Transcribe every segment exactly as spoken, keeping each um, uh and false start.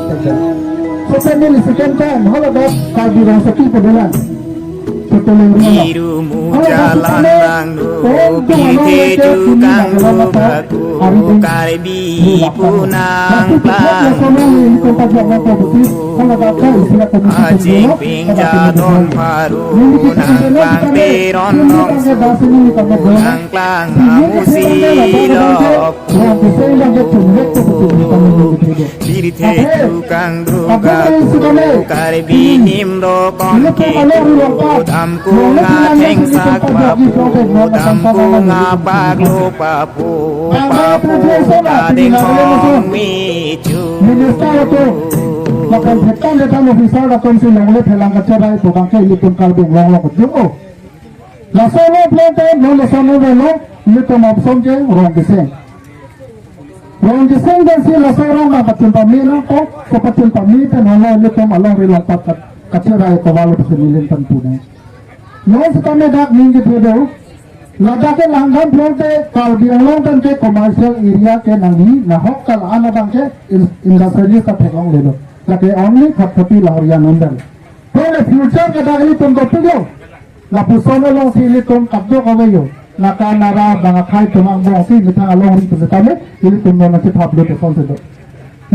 Sopen neli second time, haladak Karbi Rong Saki pu dolang. Sopen neli Biru mujalan langno, bide jukang rubaku, Karbi punang plang. Ajing pingja don paru nang plang, peron nong su nang plang, amusi lok. Pirthe jukang rubaku, Karbi nimro kon kepu, damkung athengsak papu, damkung apaklo papu, papu kadeng kong michu. Minister atum, lapen phetan phetan officer atum si longle phelang kacherai pu abangke ilitum Karbi Anglong along kedo. Laso lo plente, non laso lo lo, ilitum opson ke Rong Kiseng. Rong Kiseng dan si laso rong ma pachun pame nangpo, ko pachun pame pen halo ilitum alongri along pat kat-, kacherai kawalo pachun ilin tan punai. Non setame dak ning kethe do, ladak ke langdam plente Karbi Anglong pen ke commercial area ke nangji, nahok kala-an abangke in-, industrialist ta theklonglelo. Lake only Khatkhati Lahorian ondan. Pen future ke dak ilitum dopik lo. Lapuson alongsi ilitum kadokave yo. Naka nara bang akhai atum angbong si methang alongri pu setame ilitum non nangchethaplo pu son si do.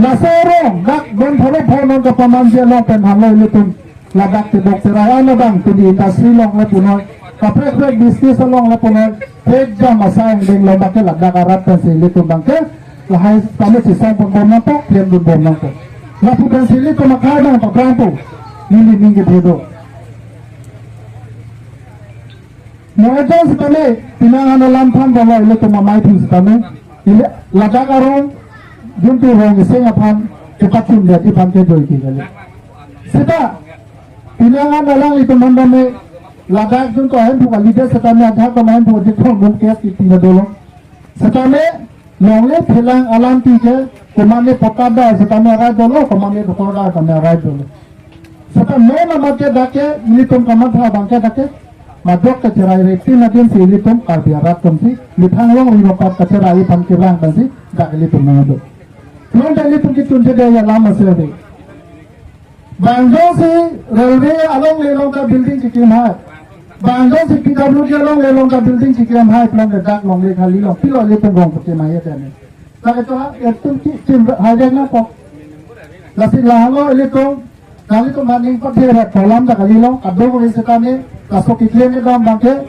Laso rong dak don pharo pho non kapamanji along pen halo ilitum ladak tebok terai an abang tuni industry along le punoi, kaprek prek business along le punoi, pek jam asai angdeng along abangke ladak arat pensi ilitum abangke lahai tame chisong pon bom nangpo, klem dun bom nangpo. Lapu pensi ilitum akhai abang paprang po, neli ning kethe do. Mo ejong setame, pinang an alam aphan bala ilitum amei thum setame, ili ladak arong, jun tu Rong Kiseng aphan, chepachun det aphan ke joi ke kali. Seta, pinang an alanglitum mandam me, ladak jun tu ahem phu kali det setame, ajak tu ahem phu jit thong bom kes ki tina dolo. Setame, longle phelang alam ti ke, komane potada setame arai dolo, komane dokordar setame arai dolo. Setame nama ke dak ke, ilitum kamatha abangke dak ke, madok kacherai reti nadin si ilitum Karbi arat atum si, methang alongri along pat kacherai aphan kevang dan si, dak ilitum nangdo. Plon dak ilitum kechun chede ya lama seri. Bang jongsi railway alongle along ta building keklem hai. Bang jongsi P W D alongle along ta building keklem hai, plon dak longle khali along. Pilo ilitum rong pake maya tane. Lake to ha, etum ki, kim, hai dek nangpo. Lasi lahelo ilitum, nanglitum maning pat dia kolam dak kali along, kadokave setame, laso keklem kedam abangke,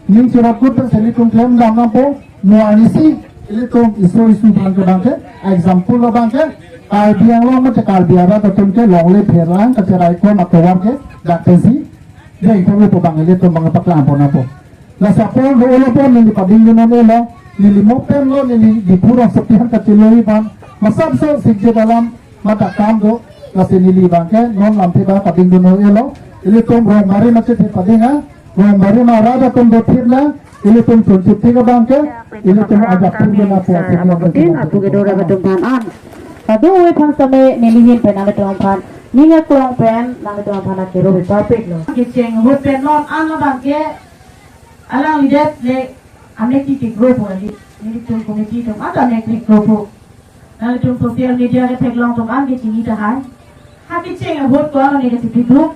ning chirap kut pen si ilitum klem dam nangpo, mo arnisi, ilitum isu isu abangke abangke, example abangke, Karbi Anglong mate Karbi arat atum ke longle phelang kacherai kom atovar ke, dak pensi, deng thong pu abang ilitum abang paklang pon nangpo. Laso apor do olo pon neli pading dun non elo, neli mo pen lo neli Diphu rong sepihan kachiloi abang, masap so sikje dalam, mata kam do, lasi neli abangke, non lamthe ba pading dun non elo, ilitum rong barim achethe pading ha, rong barim arat atum do thip na, ilitum chun chip tik abangke, ilitum ajak pun dun apo, Karbi Anglong Putin, apu kedo ra atum aphan an. Kadokave aphan setame neli ahin pen nanglitum aphan, ning aklong pen nanglitum aphan akero bepapik lo. Kecheng ahut pen non an abangke, alangli det le, amek ti kekro po ali, nelitum committee atum an ta amek kekro po. Nanglitum social media ketheklong atum an ke chini tahai. Ha kecheng ahut ko-an neli kachipiduk.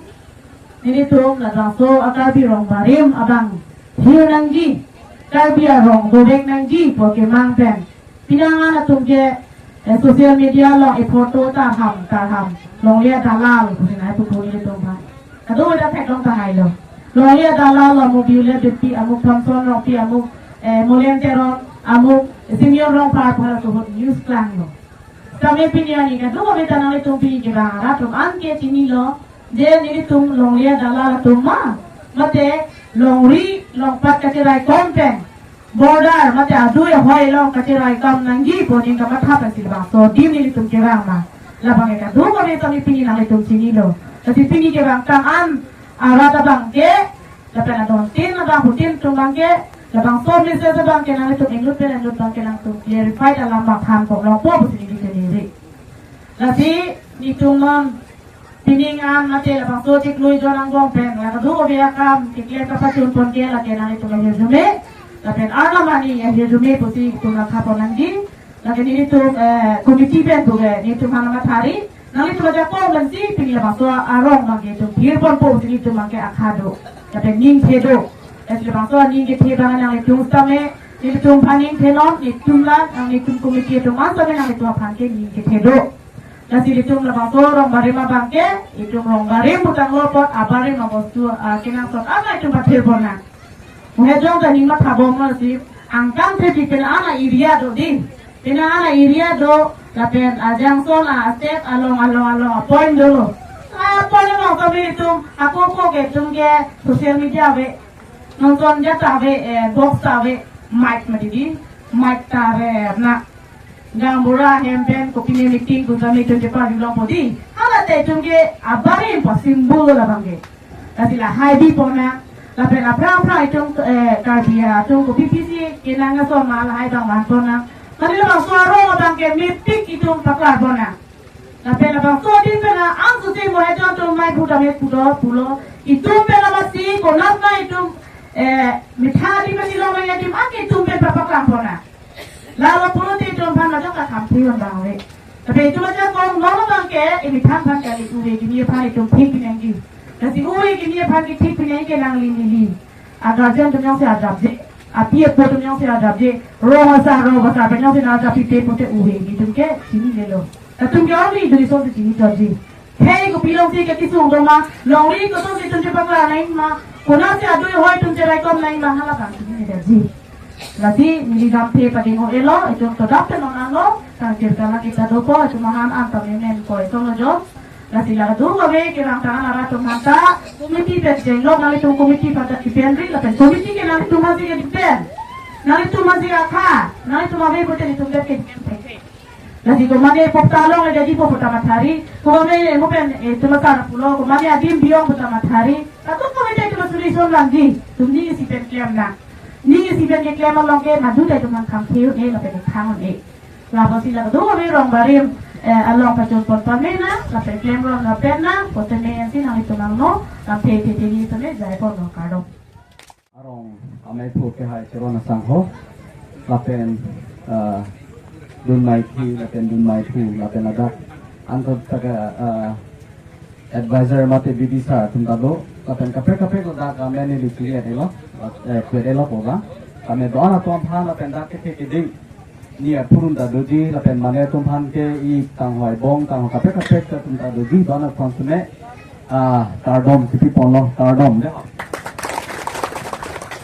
Nelitum labangso a-Karbi rong barim abang hir nangji, Karbi arong dovek nangji pu kemang pen, pinang an atum ke, eh, social media along e-photo tarham tarham, longle adalal pusi nai pu pu nelitum aphan. Kadokave ta theklong tahai lo. Longle adalal lo, amuk Biu le Beypi, amuk Thomson Rongpi, amuk, eh, Molen Teron, amuk Simeon Rongphar pu halaso ahut news klanglo. Setame pini arni kadokave ta nanglitum pini kevang arat atum an ke chinilo, je nelitum longle adalal atum ma, mate longri longpat kacherai kom pen, border mate adui ahoi along kacherai kam nangji pu aning kamatha pensi labangso adim nelitum kevang ma. Labang ke kadokave setame pini nanglitum chinilo. Lasi pini kevangtang an arat abangke, lapen adon tin abang Putin atum abangke, labangso message abangke nanglitum inut pen inut abangke nangtum clarify alam abang than kok longpo pusi neli kachini ri. Lasi nelitum non pining an mate labangso chiklo jon angbong pen, la kadokave akam keklem kapachun pon ke lake nanglitum ahirjume, lapen arnam arni ahirjume pusi itum nangtha pon nangji, lake nelitum, eh, committee pen pu ke nelitum aphan mathari, Nanglitum ajakong pensi pini labangso arong abangke itum thir ponpo, si nelitum abangke akha do. Lapen ning the do. Lasi labangso aning kethe abang nanglitum sitame, nelitum aphan ning thenon, nelitum la, nanglitum committee atum an sitame nanglitum aphan ke ning kethe do. Lasi ilitum labangso rong barim abangke, itum rong barim putanglo apot abarim abostu, ah, kenangsot an itum pathir ponnang. Mohejong ta ning mathabomlo si, angkang thirty pena ana area do di. Pena ana area do, lapen ajangson a-step along along along a-point dolo. A-point along kami itum, ako ko ke itum ke social media ave, nonton jata ave, eh, box ta ave, mic mati di, mic ta ave na. Gaonbura hem pen kopine meeting pu kami itum cheparjulongpo di. Hala te itum ke abarim pa symbol labangke. Lasi lahai bi ponnang. Lapen aphrang aphrang itum, eh, Karbi atum kopi pisi kenang ason ma lahai abang van ponnang. Kali labangso arong abangke mepik itum paklar ponnang. Lapen labangso adim pen angsose Mohejong atum mai buta me pudo pulo. Itum pen labangsi konat ma itum, eh, mitha adim pen ilong mai adim anke itum pen papaklang ponnang. Lalo pulote itum aphan majok akam phi on bang ave. Tapi itum ajakong non abangke, imethang aphan kali, uve kimi aphan itum thik pinangji. Lasi uve kimi aphan kethik pinangji ke nangli neli a-guardian atum jongsi adapji, api apo atum jongsi adapji, rong asar rong asar pen jongsi nang adapji te pute uve kimi atum ke chinilelo. Latum ke only dui son si chini chotji. Khei kopi alongsi kekisung do ma, longri koson si itum chepaklang nangji ma, konatsi adui ahoi itum cheraikom nangji ma, hala abang chinine detji. Lasi neli lamthe pading ho-elo, itum todap te non anlo, tang jirka lake ta dopo, itum ahan an tame men koi song lo jo. Lasi la kadokave kevang tang an arat atum aphanta, committee pen jenglok nanglitum committee aphanta depend ri, lapen committee ke nanglitum aji ke depend. Nanglitum aji akha, nanglitum ave pute nelitum det ke depend. Lasi komane pokta along le jadi po puta mathari. Komane mo pen, eh, itum asar pulo. Komane adim biong puta mathari. Latum komane itum solution langji. Itum ning isi pen klem nang. Ning isi pen keklem along ke madu ta itum aphan kham theu ne lapen khang ne. Lapusi la kadokave rong barim, eh, along pachun pon pame nang, lapen klem rong lapen nang, pote me ansi nanglitum angno, lamthe the the ni tame jai pon no kardom. Arong amei phu kehai Cheron asangho, lapen, ah, dunmei thi, lapen dunmei phu, lapen ladak anto taka, ah, advisor mate bidisar atum ta do, lapen kaprek kaprek ladak amen neli kli-et-elo, eh, kli-et-elo pu abang. Kami do-an atum aphan lapen dak kethe keding ni aphurun ta doji, lapen mane atum aphan ke i tanghoi bong, tanghoi kaprek kaprek atum ta doji, do-an atum seme, ah, kardom kipi ponlo, kardom de.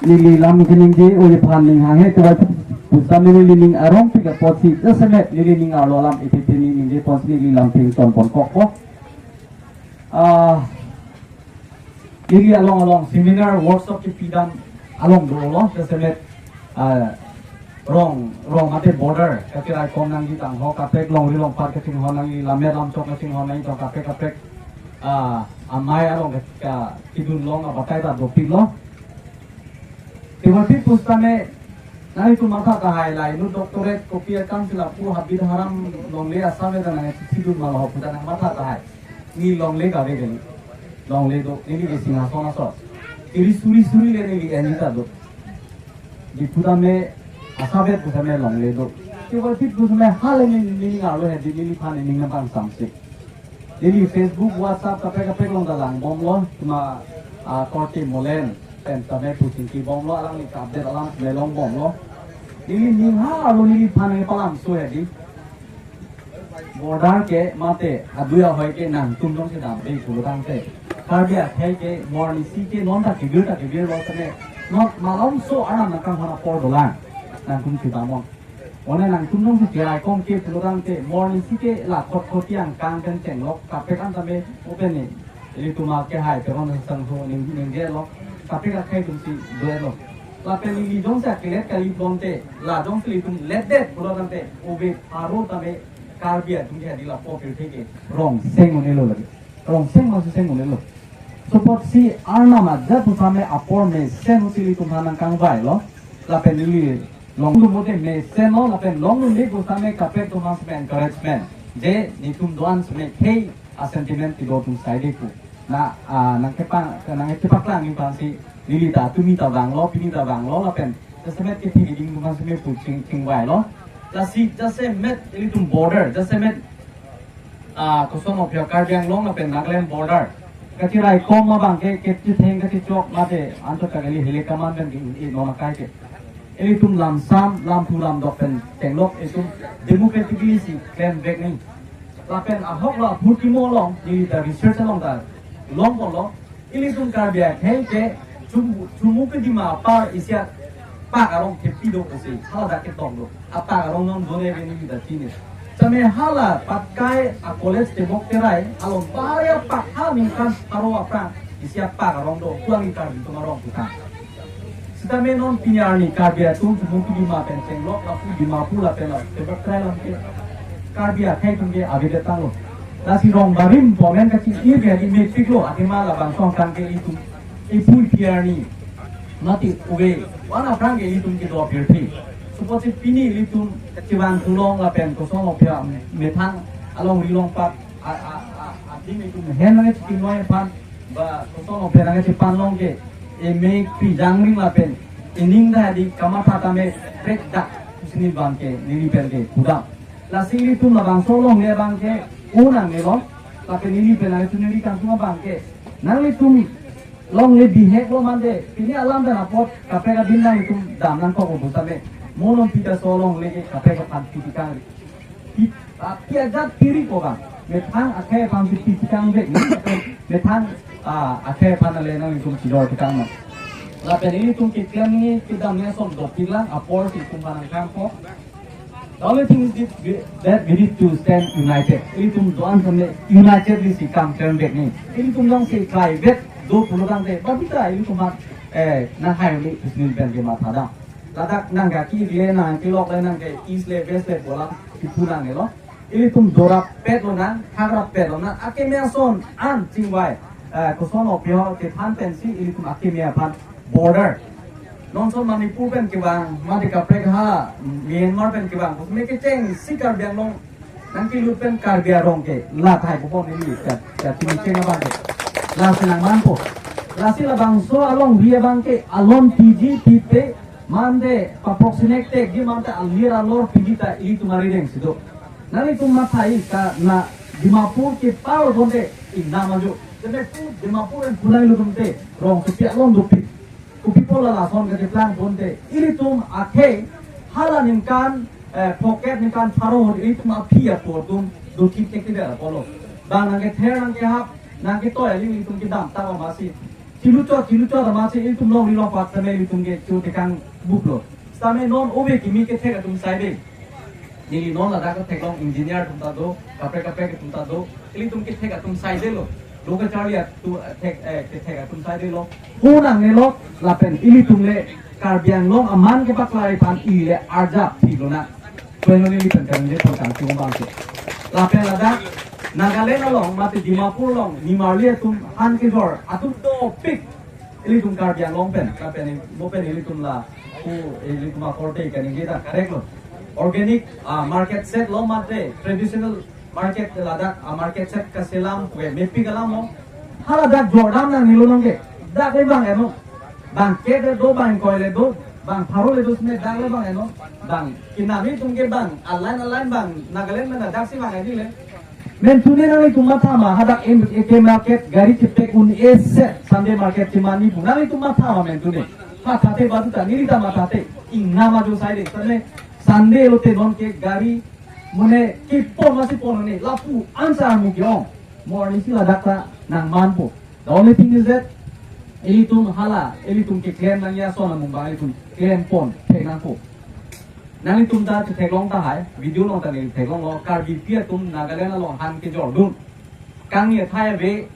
Neli lam keningje, uli aphan ning hanghe, tuai pusitame neli ning arongpik apotsi, jasemet neli ning arlo alam ipi ipi ning ningje ponsi neli lam ping ton pon kokpo. Ah, neli along along seminar workshop kepidam along dolo, jasemet, ah, rong, rong mate border, kacheraikom nangji tangho kaprek longri longpat kachinghon nangji, lammet lamchok kachinghon nangji tong kaprek kaprek, ah, amei along ka, ka, kedun along abatai ta dopiklo. Timothy pusitame, nanglitum matha tahai, la inut doctorate kopi akam si lapu habit haram longle asam le ta nangchidun ma lo puta nangmatha tahai. Ne longle kave kali. Longle do, neli ke Singhason aso. Iri suri suri le neli enji ta do. Diphu tame, asabet pusitame longle do. Timothy pusitame hala ne neli ngarlo he di neliphan ning nangpangsamse. Neli Facebook, WhatsApp kaprek kaprek along ta langbomlo, tuma, ah, korte molen, pen tame puchingki bomlo, alangli update alam le longbomlo. Neli ning ha arlo neliphan nangpalamso he di. Border ke mate, adui ahoi ke nangtum jongsi damde pulo tangte. Karbi akhei ke, morning si ke, non ta kibir ta kibirlo tame. Non malomso Arnam nangkanghon apor dolang. Nangtum kibamon. One nangtum jongsi cheraikom ke pulo tangte, morning si ke la khot khot yang kang pen chenglok, kaprek an tame open ni. Ilitum akehai Cheron asangho ning, ningjelo, kaprek akhei atum si duelo. Lapen ili jongsi akelet kali pulote, la jongsi ilitum letdet pulo tangte, ove pharo tame Karbi atum ke hadi lapu apirthe ke rong seng un-elo lagi. Rong seng ma seng un-elo. Support si Arnam ajat pusitame apor mesen pusi ilitum aphan nangkangvailo. Lapen ili longlo mode mesenlo, lapen longle pusitame kaprek atum aphan seme encouragement. Je netum do-an seme khei a-sentiment kedo atum saide pu. Na, ah, nangkepa, nangkepaklang nangpangsi neli ta tumi ta vanglo, pini ta vanglo, lapen jasemet kethe keding atum aphan seme pu ching, chingvailo. Lasi jasemet ilitum border, jasemet Ah, koson opya Karbi Anglong lapen Nagaland border kachiraikom abang ke, kachitheng kachichok mate anchot kali hile kaman pen ke, eh, non akai ke. Ilitum lamsam, lamthu lamdok pen chenglok itum democratically si klemvek nangji. Lapen ahok lo aphuthak mo along, neli ta research along ta longponlo. Ilitum Karbi akhei ke Chumu, Chumukedima apar isi apak arong kepi do pusi haladak ketong do. Apak arong non done bini kita chini. Same hala Patkai a college tebok terai along bari apak ha ningkan pharo aphrang isi apak arong do, kuang i Karbi atum arong putang. Sitame non pini arni Karbi atum Chumukedima pen chenglok lapu Dimapur lapen la tebok terai alam ke Karbi akhei atum ke avedet tanglo. Lasi rong barim pu amen kachingir ke di mepiklo, athema labangso aphrang ke itum ipui pi arni mati uve wan aphrang ke itum kedo apirthe. Suppose pini ilitum kachevang thulong lapen koson opya methang along rilong pak a, a, a, adim itum hen nangchekimnoi aphan ba koson opya nangchepanlong ke eme pijang ring lapen ining ta di kamatha tame prekdak pusi neli abang ke, neli pen ke pudam. Lasi ilitum labangso longle abang ke unang nelo, lapen neli pen nangchuneri kangtung abang ke nanglitum longle bihek lo mande, pini alam pen apot kaprek adim nanglitum dam nangkok lo pusitame, mo non pita so longle ke kaprek aphan pitikang. Pi, ah, pi ajat piri ko bang. Methang akhei aphan si pitikang vek, methang, ah, akhei aphan ale nanglitum chijor tikang non. Lapen ilitum keklem ni kedam ni ason dopik lang, apor si itum aphan nangkangkok. The only thing is that we, that we need to stand united. Ilitum do-an samle unitedly si kam klemvek nangji. Ilitum jongsi klaivet do pulo tangte, ba pita ilitum aphan, eh, nanghai le pusi neli pen ke mathadam. Ladak nangkaki le nangkelok le nangke east le west le pu alam kipu nangnelo. Ilitum dorap pet lonang, hakrap pet lonang, akeme ason an chingvai, eh, koson opya ho kethan pensi ilitum akeme aphan border. Non son Manipur pen kevang, mate kaprek ha Myanmar pen kevang, me kechengsi Karbi Anglong nangkelut pen Karbi arong ke la thai popon ili ka, ka chini cheng abang ke. Lasi nangmanpo. Lasi labangso alongri abang ke alon piji pipe mande paprok sinek tek di mante alir alor piji ta ilitum arideng si do. Nanglitum mathai ka na Dimapur kepar ponte ingnam ajo. Tene pu Dimapur en punai lutum te rongsopi along dopik. Kopi pu la lason kacheplang ponte ilitum akhei hala ningkan, eh, pocket ningkan pharo ilitum aphi apo atum dothip tek tidak apotlo. Bang nangkether nangkehap nangketoi aling ilitum kedam tang masi. Chiluchot, chiluchot amatsi ilitum longri longpat tame ilitum ke chu tekang buplo. Sitame non ove kimi kethek atum saide. Neli non ladak ketheklong engineer atum ta do, kaprek kaprek atum ta do. Ilitum kethek atum saidelo. Do kacharli atu thek, eh, kethek atum saidelo. Unang nelo lapen ilitum le Karbi Anglong aman kepaklai aphan ili le arjap thik lonang. Kwenoni ni pen kaningje pen kangtung abang ke. Lapen ladak Nagaland along mate Dimapur along nimarli atum han kejor atum dopik. Ilitum Karbi Anglong pen, lapen mo pen ilitum la, ku ilitum akorte kaningje ta correct lo. Organic, ah, market set lo mate traditional market ladak, ah, market set kaselam, we mepik alam lo. Haladak jordam nangnelo nangke. Dak le bang eno. Bang ke le do, bang koi le do, bang pharo le do sine dak le bang eno. Bang kinami tum ke bang, a-line a-line bang, Nagaland mana dak si bang edi le. Mentune nanglitum matha ma, hadak em, eke market, gari chepek un-e set, Sunday market chemani pu. Nanglitum matha ma mentune. Mathate badu ta, neli ta mathate. Ingnam ajo saide. Sane Sunday lote non ke gari, mane kepon masi pon ne, lapu ansar mu ke ong. Mo arnisi ladak ta nangmanpo. The only thing is that, ilitum hala, ilitum keklem nangji ason amung bang ilitum klempon, thek nangpo. Nanglitum ta chetheklong tahai, video along ta neli theklonglo, Karbipi atum Nagaland along han kejordun. Kangni athai ave,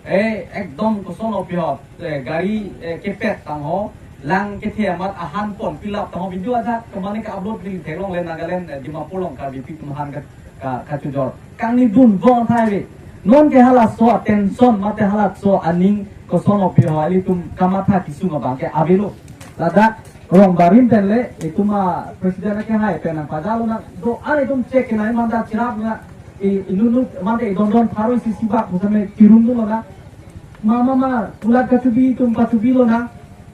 eh, ekdom koson opi ho, eh, gari, eh, kepet tangho, lang kethe amat ahan pon pilap tangho, video ajat kemane ke-upload neli theklongle Nagaland, eh, Dimapur along Karbipi atum han ke ka, kachojor. Kangni dun vong thai ve. Non ke halaso attention mate halaso aning koson opi ho ilitum kamatha kesung abang ke avelo. Ladak rong barim pen le itum a-president akehai pen nangpajalo nang do-an itum check kenai manda chirap na i, inunu mate idondon pharo isi sibak pusame kirumdunlo na. Mama ma kulat kachubi itum pachubilo na.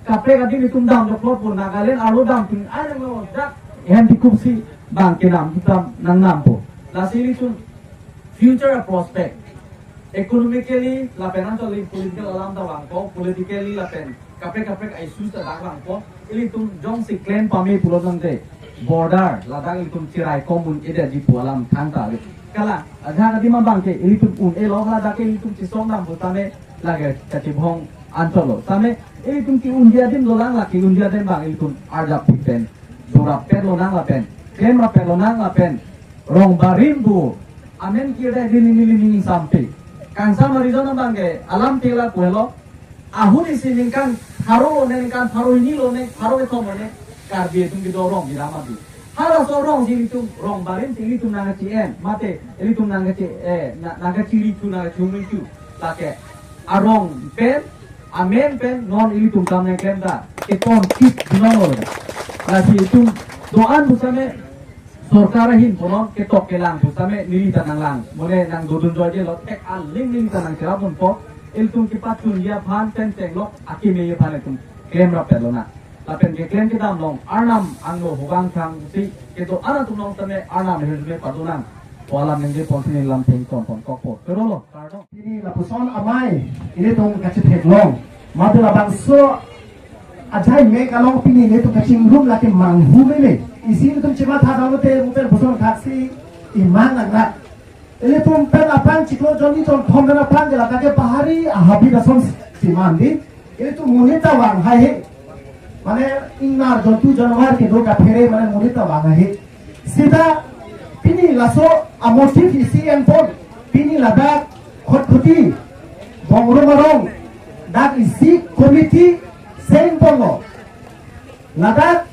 Kaprek adim itum dam joklot po Nagaland arlo dam pin ai nanglo dak hem tikup si bang kenam itum nangnampo. Lasi ilitum Future prospect. Economically lapen anchot political alam ta vangpo, politically lapen kaprek kaprek issues ta dak vangpo. Ilitum jongsi klem pame pulo tangte border ladak ilitum chirai kom un-edetji pu alam thangta ave. Kalang, ajahak adim abang ke ilitum un-elo, ladak ke ilitum chisong dam pu tame lake kachibhong anchot lo. Tame ilitum ke-unji adim dolang, lake unji adim abang ilitum arjap thik pen dorap pet lonang lapen klem rap pet lonang lapen rong barim pu amen kirde neli neli ning sampik. Kangsam a-reason abang ke alam tila puhelo. Ahut isi ningkan pharo lone, ningkan pharo hini lone, pharo kethom lone Karbi atum kedo rong biram abi. Halaso rong si ilitum rong barim si ilitum nangkachi-en, mate ilitum nangkachi, eh, na- nangkachiri thu, nangkachumri thu. Lake arong pen, amen pen non ilitum kam nangklem ta keton kit binong lo. Lasi itum do-an pu same sorkar ahin punon ketok kelang pu same neli ta nanglang. Mone nangdodun joijelo, thek aling neli ta nangcherap dunpo. Ilitum kepachunji aphan pen chenglok akeme aphan itum klem rap pet lonang. Lapen keklem kedam along Arnam angno hubang thang si kedo-an atum along tame Arnam ahirjume padonang pu alam ningje ponsi neli lam thengton pon kokpo. Pero lo, kardom. Pini lapuson amei ilitum kachetheklong. Madu labangso ajai mek along pini ilitum kachingrum lake manghu meme. Isi ilitum chematha dam lote mungkin lapuson thaksi imang nangrat. Ilitum pen aphan chiklo jonni jonthom pen aphan ke lake bahari ahabi ason si mandi. Ilitum monit ta vang haihe. Mane ingnar jontu janwar kedo kaphere mane monit ta vang haihe. Sita pini laso a-motive isi enpon. Pini ladak Khatkhati Bongrung arong dak isi committee seng ponlo. Ladak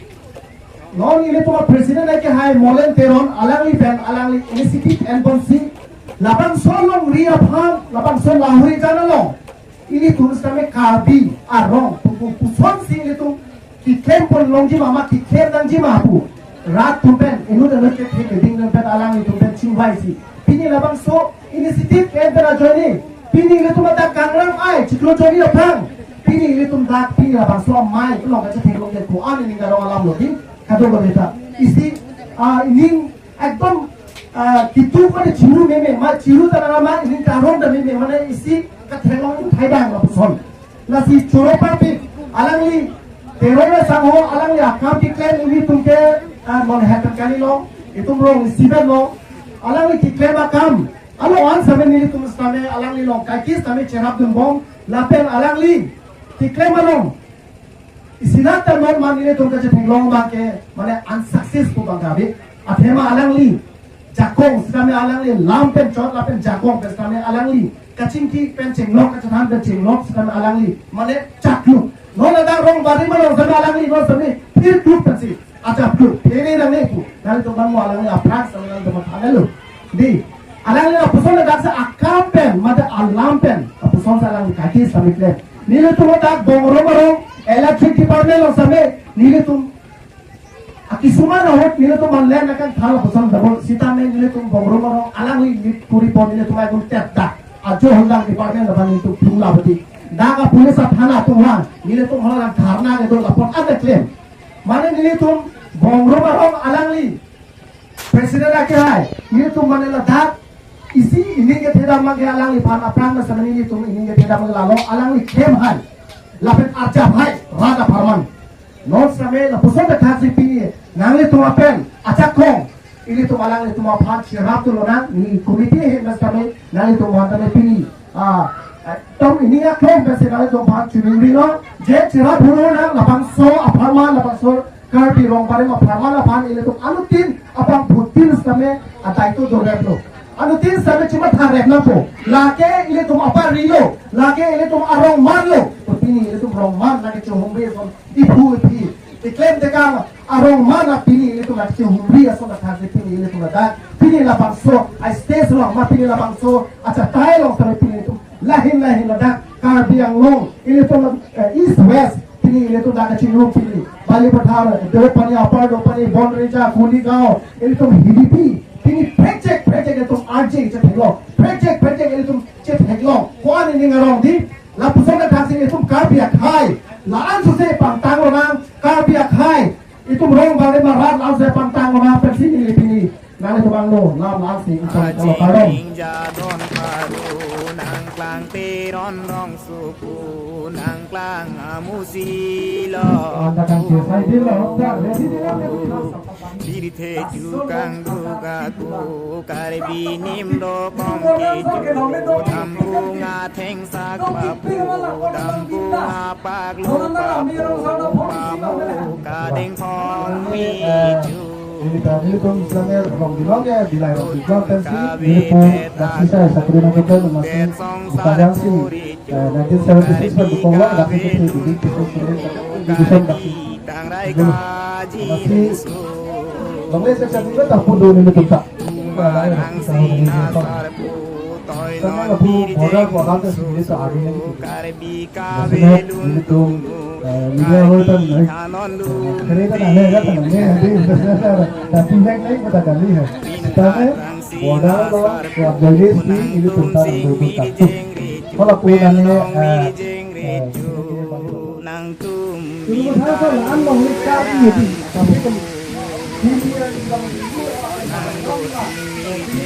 non ilitum a-president akehai Molen Teron alangli pen alangli initiative enponsi labangso alongri aphan, labangso Lahorijan along ilitum sitame Karbi arong pu- pu- pusonsi ilitum keklem pon longji ma, ma keklem nangji ma pu rat atum pen, inut anut kethe keding atum pen, alanglitum pen chingvaisi pini labangso initiative enpen ajoine pini ilitum adak Gangnam ai chiklo jonni aphrang pini ilitum dak pini labangso amei kelong kachetheklong ke ko-an ining arong alam lo di kado ko beta isi, ah, ining ekdom, ah, kitu pada chiru meme, ma chiru ta nama ining karong ta meme, mane isi katheklong thaidang lapuson. Lasi choro parpik alangli Teron asangho alangli akam keklem ilitum ke, ah, non hetan kali lo, itum rong isiben lo, alangli keklem akam alo an sitame nelitum sitame alangli along kaike sitame cherap dunbom lapen alangli keklem along isi nat ta non man nelitum kachetheklong abang ke mane unsuccessful abang ke ave. Athema alangli jakong sitame alangli lam pen chot lapen jakong pen sitame alangli kachingki pen chenglok, kachethan pen chenglok sitame alangli mane chaklu. Non ladak rong barim along sitame alangli non sitame phir kluk pensi achap kluk phere nangne pu. Nangtum ban mo alangli aphrang sitame nangtum matha nelo. Di, alangli lapuson ladak si akam pen mate alam pen lapuson si alangli kaike sitame klem. Nelitum ladak Bongrung arong electric department along sitame nelitum akisuman ahut nelitum manlen akan thal lapuson double sitame nelitum Bongrung arong alangli nit puri pon nelitum agun tep dak ajo Honda department laban nelitum thung labati dak a-police athana atum vang nelitum hala dharna kedo lapon ada klem. Mane nelitum Bongrung arong alangli president akehai, nelitum mane ladak isi ining kethedam abang ke alangliphan aphrang na sitame nelitum ining kethedam abang ke lalo alangli klem hai lapen arjap hai rat apharman. Non sitame lapuson ta thaksi pini nanglitum apen ajakong ilitum alanglitum aphan cherap tu lonang, ne committee ahin na sitame nanglitum aphan tame pini, ah, ah, tom ining aklong pensi nanglitum aphan chuningri lo, je cherap hu lonang labangso apharman, labangso Karbi rong barim apharman aphan ilitum anuttin apang bhutin sitame adai to dorep lo. Anuttin sitame chematha rep nangpo. Lake ilitum apar ri lo, lake ilitum arong man lo. To pini ilitum rong man lake chehumri ason iphu iphi, iklem tekang arong man a pini ilitum lake chehumri ason athak pini ilitum ladak. Pini labangso a-stage along ma pini labangso achatai along sitame pini ilitum lahin lahin ladak Karbi Anglong ilitum, eh, East West pini ilitum dak kachingrum pini Balipathar, Deopani Upper, Deopani Bonrija, Kuligaon, ilitum Hidipi pini phrekchek phrekchek ilitum arje chetheklong, phrekchek phrekchek ilitum chetheklong. Ko-an ining arong di, lapuson ta thaksi ilitum Karbi akhei la-an suse pangtang lonang, Karbi akhei itum rong barim arat la-an suse pangtang lonang pensi neli pini Banglo, lam lang si, isong kalau parong. Ajing jadon paru nangklang, Teron rongsoku nangklang, amusi lo. Anda kan ke sai di lo, tak, ready di lo. Pirthe chukang duga ku, Karbi nimro bom kecho, Dampung athengsak papu, Dampung apaklo papu, pamu kadeng phong michu. Ini tadi tuh misalnya rong di long ya, bilai rong di long pensi, ini pun daksi saya satu lima kita masih kadang sih, eh, nineteen seventy six kan betul lah, daksi itu di di di di di. Masih, long saya saya juga tak pun dulu ini tuh tak. Karena aku bodoh bodoh tuh sendiri sehari ini. Maksudnya, ini tuh, eh, media hoy tan, eh, kere tan aneh, kan tan aneh, nanti, tapi baik lagi kata kali ya. Kita, eh, modal lo, ya, beli sih, ini tuh tan, tuh, tuh, tak, tuh. Kalau punya nih, eh, eh,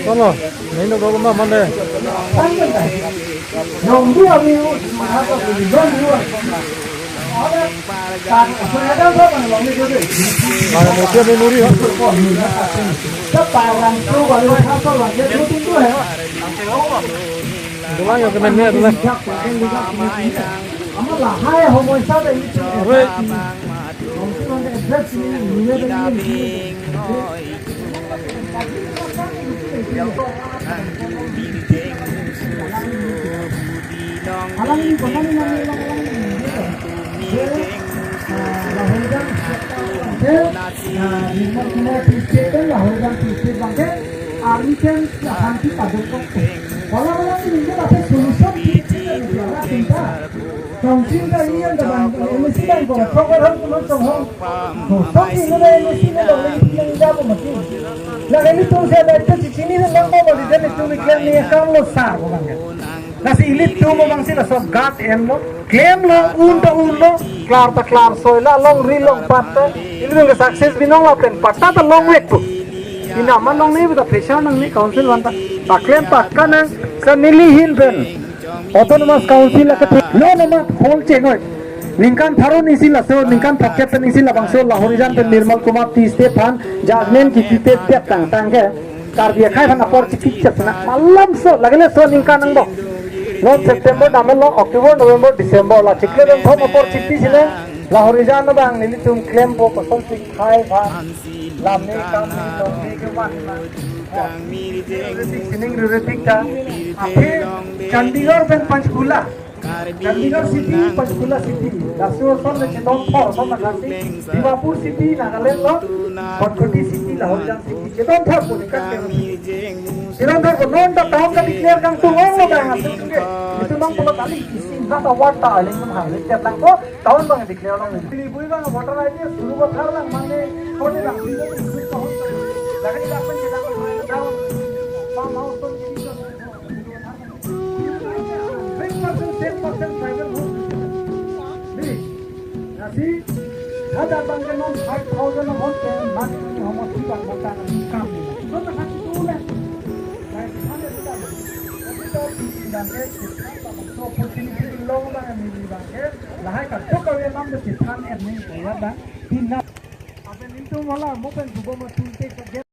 Solo, nai no dolo ma mande. Mane motia ni nuri ho. Dolang yo kemen ne dolang. Ama lahai homoi sa da ini. Ore. Alang ini kemana, mana, mana, mana, mana? Ah, Lahorijan, ah, Nirmal Kumar Tuesday kan Lahorijan Tuesday bangke, army camp, ah, shanti padung kok. Wala wala ini ningke dapat solution Tuesday kan, wala cinta. Council ta iya da bang, M A C bang ko, program ko, ko, ko, ko, ko, ini na M A C na bang, ini na iya ko mati. Na ilitum si ada itu di sini na nang ko bang, di sini tu ni claim ni kam lo sar ko bang. Lasi ilitum abang si laso gat enlo, claim lo, un ta unlo, klar ta klarsoilo, longri longpat ta, ilitum ke success binong lapen patta ta longvek pu. Ina man longne pu ta pressure nangne council vanta. Paklem pakka nang, sa neli ahin pen Autonomous Council akethe lo nama khol chenoi. Ningkan pharo isi laso, ningkan throkkep pen isi labangso Lahorijan pen Nirmal Kumar Tuesday aphan judgment kiti te tep tangtang ke. Karbi akhai aphan apor chikik chepna. Malomso, lagile so ningkan angbong. Lo September damlo, October, November, December la chiklo dam thom apor chikti sine. Lahorijan abang nelitum klempo kosonsi khei aphan. Lam ni kam ni nong ni keman ma. Sining ruritik ta. Aphi Chandigarh pen Panchkula. Chandigarh city, Panchkula city. Laso ason le chedon thor, ason le kasi. Dimapur city, Nagaland lo. Khatkhati city, Lahorijan city. Chedon thor pu ni kan ke. Chedon thor pu non ta town ka declare kangtung ong lo bang. Itu nang pulo kali isi nata wata aling tum hang le chat lang ko. Town bang declare long. Pini bui bang voter I D suru ba thar lang mane. Kone lang pini bui suru town. Lagi lapen chedang town. Farm house to. Hundred percent, ten percent tribal vote. Ni, nasi, hajar bang ke non five thousand vote ke, mas ni homo si bang bang tang ni kam ni. Kota kan itu le. Baik, sana kita. Kita di India ke, opportunity long bang ni bang ke. Lahai ka to ka we nam de tan er ni ya bang. Tina. Apen intu mala mo pen subo mo tunte ka.